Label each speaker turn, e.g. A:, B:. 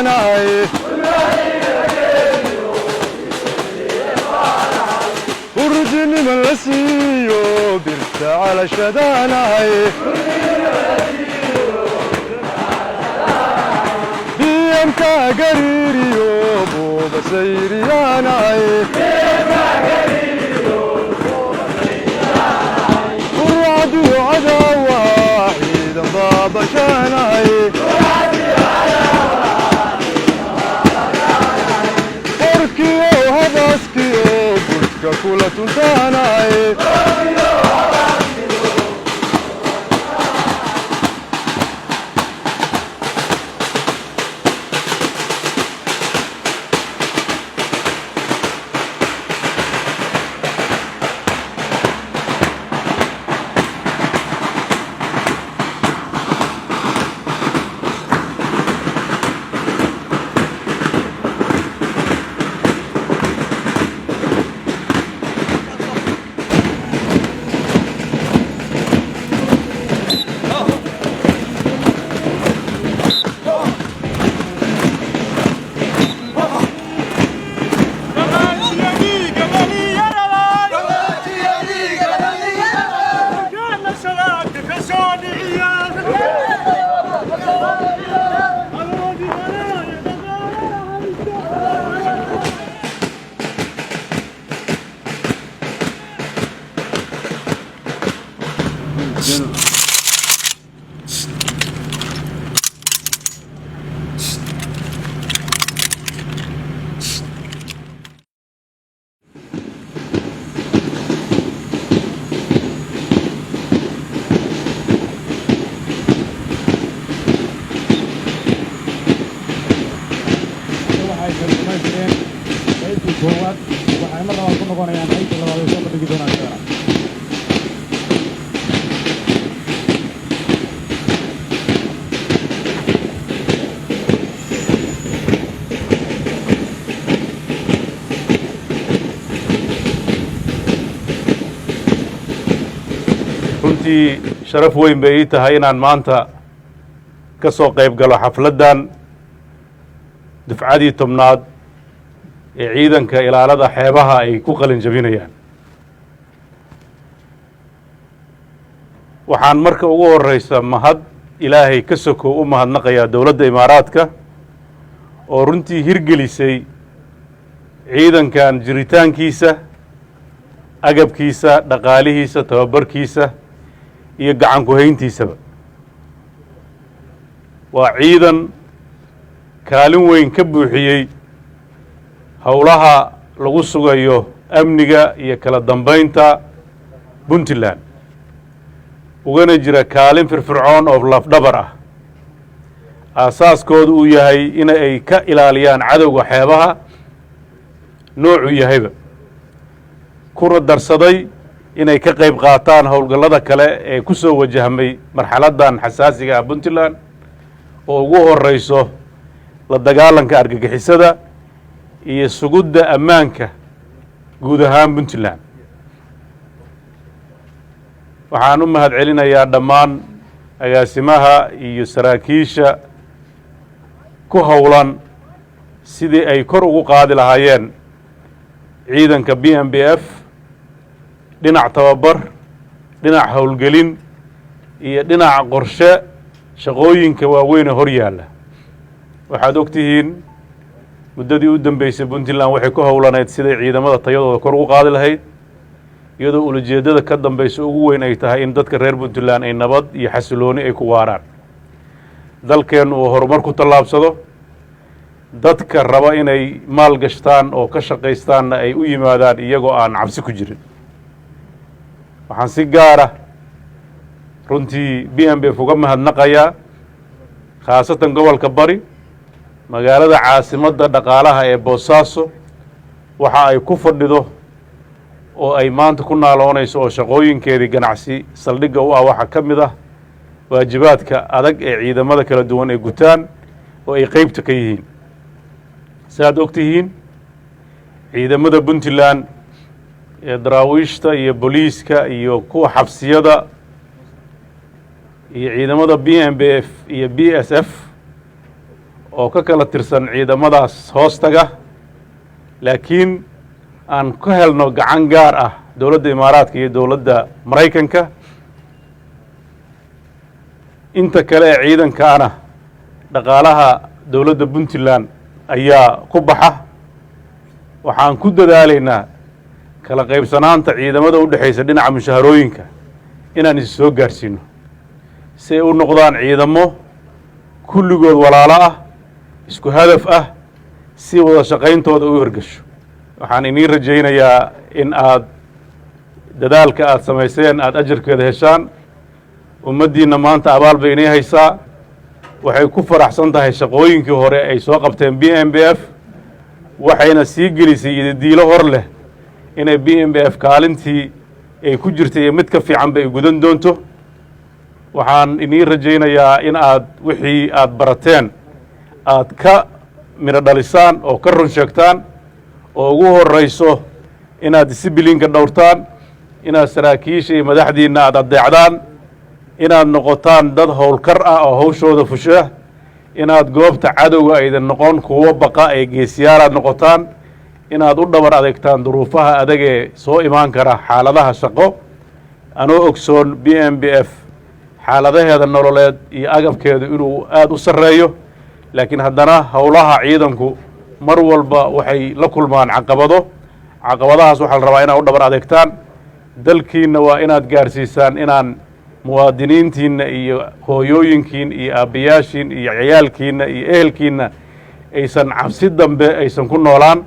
A: Calashadaanahay, hurdinima la siiyo birta calashadaanahay, biyamka gariiriyo buubasayriyanahay, burcadiyo cadaawa ciidan baabashaanahay, borkiyo habaskiyo budka kula tuntaanahay.
B: Waxay kala dhamaystireen qaybtii koowaad, waxay mar labaad ku noqonayaan qaybtii labaad ay soo bandhigi doonaan isagana.
C: Runtii sharaf weyn bay ii tahay inaan maanta ka soo qayb galo xafladdan dufcadii 10aad ee ciidanka ilaalada xeebaha ay ku qalin jabinayaan. Waxaan marka ugu horeysa mahad Ilaahay ka sokow u mahadnaqayaa dowladda Imaaraadka oo runtii hirgelisay ciidankan jiritaankiisa, agabkiisa, dhaqaalihiisa, tababarkiisa iyo gacan ku-hayntiisaba. Waa ciidan kaalin weyn ka buuxiyey howlaha lagu sugayo amniga iyo kala dambaynta Puntland, ugana jira kaalin firfircoon oo lafdhabar ah. Aasaaskoodu uu yahay in ay ka ilaaliyaan cadowga xeebaha noocuu yahayba, kuna darsaday inay ka qayb qaataan howlgallada kale ee ku soo wajahmay marxaladdan xasaasiga ah Puntland, oo ugu horeyso la dagaalanka argagixisada iyo sugudda ammaanka guud ahaan Puntland. Waxaan u mahad celinayaa dhammaan agaasimaha iyo saraakiisha ku howlan sidii ay kor ugu qaadi lahaayeen ciidanka BMBF, dhinac tababar, dhinac howlgelin iyo dhinac qorshe shaqooyinka waaweyne hor yaalla. Waxaad og tihiin muddadii u dambeysay Puntland waxay ku howlanayd siday ciidamada tayadooda kor ugu qaadi lahayd, iyadoo ulajeeddada ka dambaysa ugu weyn ay tahay in dadka reer Puntland ay nabad iyo xasilooni ay ku waaraan, dalkeennu uu horumar ku tallaabsado, dadka raba inay maal gashtaan oo ka shaqaystaanna ay u yimaadaan iyagoo aan cabsi ku jirin. Waxaan si gaara runtii BMBF uga mahadnaqayaa, khaasatan gobolka Bari, magaalada caasimadda dhaqaalaha ee Boosaaso, waxa ay ku fadhido oo ay maanta ku naaloonayso oo shaqooyinkeedii ganacsi saldhigga u ah. Waxaa ka mid ah waajibaadka adag ee ciidamada kala duwan ay gutaan oo ay qeybta ka yihiin. Siaad og tihiin, ciidamada Puntland ee daraawiishta iyo booliiska iyo kuwa xabsiyada iyo ciidamada BMBF iyo BSF Oo ka kala tirsan ciidamadaas hoostaga, laakiin aan ka helno gacan gaar ah dowladda Imaaraadka iyo dowladda Maraykanka. Inta kale ee ciidankaana dhaqaalaha dowladda Puntland ayaa ku baxa. Waxaan ku dadaalaynaa kala qaybsanaanta ciidamada u dhexaysa dhinaca mushaharooyinka inaan is soo gaarsiino, si ay u noqdaan ciidamo kulligood walaalo ah, isku hadaf ah, si wada shaqayntooda u hirgasho. Waxaan iniin rajaynayaa in aad dadaalka aada samayseen aada ajarkeeda heshaan. Ummaddiinna maanta abaal bay inii haysaa. Waxay ku faraxsan tahay shaqooyinkii hore ay soo qabteen BMBF, waxayna sii gelisay ididiilo hor leh inay BMBF kaalintii ay ku jirtay iyo mid ka fiican ba ay gudan doonto. Waxaan iniin rajaynayaa in aad wixii aad barateen aad ka midho dhalisaan oo ka run sheegtaan, oo ugu horrayso inaad discipline-ka dhowrtaan, inaad saraakiisha iyo madaxdiinna aad addeecdaan, inaad noqotaan dad howlkar ah oo hawshooda fusha, inaad goobta cadowga aydan noqon kuwo baqa ee geesiyaalaad noqotaan, inaad u dhabar adeegtaan duruufaha adagee soo imaan kara xaaladaha shaqo. Anoo ogsoon BMBF xaaladaheeda nololeed iyo agabkeedu inuu aada u sarreeyo, laakiin haddana howlaha ciidanku mar walba waxay la kulmaan caqabado. Caqabadahaas waxaa la rabaa inaad u dhabar adeegtaan. Dalkiinna waa inaad gaarsiisaan inaan muwaadiniintiinna iyo hooyooyinkiin iyo aabbayaashiin iyo ciyaalkiinna iyo ehelkiinna aysan cabsi dambe aysan ku noolaan.